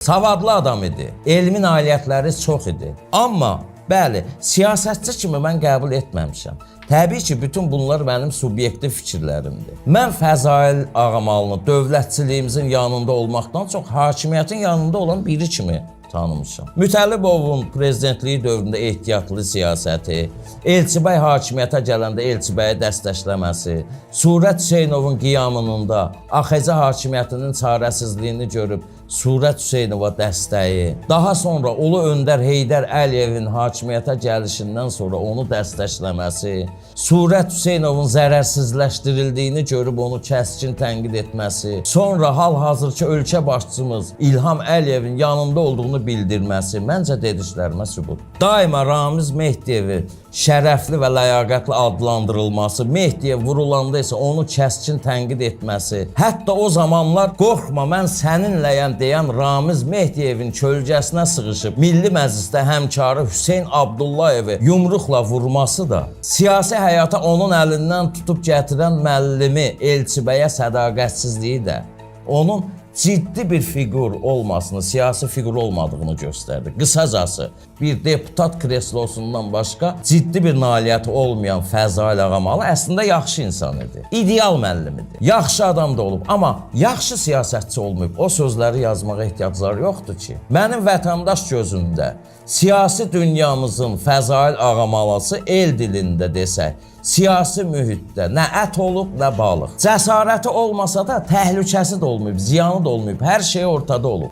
Savadlı adam idi. Elmi nailiyyətləri çox idi. Amma bəli, siyasətçi kimi mən qəbul etməmişəm. Təbii ki, bütün bunlar mənim subyektiv fikirlərimdir. Mən Fəzail Ağamalını dövlətçiliyimizin yanında olmaqdan çox hakimiyyətin yanında olan biri kimi tanımışam. Mütəllibovun prezidentliyi dövründə ehtiyatlı siyasəti, Elçibəy hakimiyyətə gələndə Elçibəyi dəstəkləməsi, Surət Hüseynovun qiyamında AXC hakimiyyətinin çarəsizliyini görüb Surət Hüseynova dəstəyi, daha sonra Ulu Öndər Heydər Əliyevin hakimiyyətə gəlişindən sonra onu dəstəkləməsi, Surət Hüseynovun zərərsizləşdirildiyini görüb onu kəskin tənqid etməsi, sonra hal-hazırki ölkə başçımız İlham Əliyevin yanında olduğunu bildirməsi məncə dediklərimə sübut. Daima Ramiz Mehdiyevi şərəfli və ləyaqətli adlandırılması, Mehdiyev vurulanda isə onu kəskin tənqid etməsi, hətta o zamanlar qorxma mən səninləyəm deyən Ramiz Mehdiyevin kölgəsinə sığışıb Milli Məclisdə həmkarı Hüseyn Abdullayevi yumruqla vurması da siyasi həyata onun əlindən tutub gətirən müəllimi Elçibəyə sədaqətsizliyi də onun ciddi bir fiqur olmasını, siyasi fiqur olmadığını göstərdi. Qısacası, bir deputat kreslosundan başqa ciddi bir nailiyyəti olmayan Fəzail Ağamalı əslində yaxşı insan idi. İdeal müəllim idi. Yaxşı adam da olub, amma yaxşı siyasətçi olmayıb. O sözləri yazmağa ehtiyacları yoxdur ki. Mənim vətəndaş gözündə siyasi dünyamızın Fəzail Ağamalısı el dilində desək, siyasi mühitdə nə ət olub, nə balıq. Cəsarəti olmasa da təhlükəsi də olmayıb, ziyanı da olmayıb, hər şey ortada olub.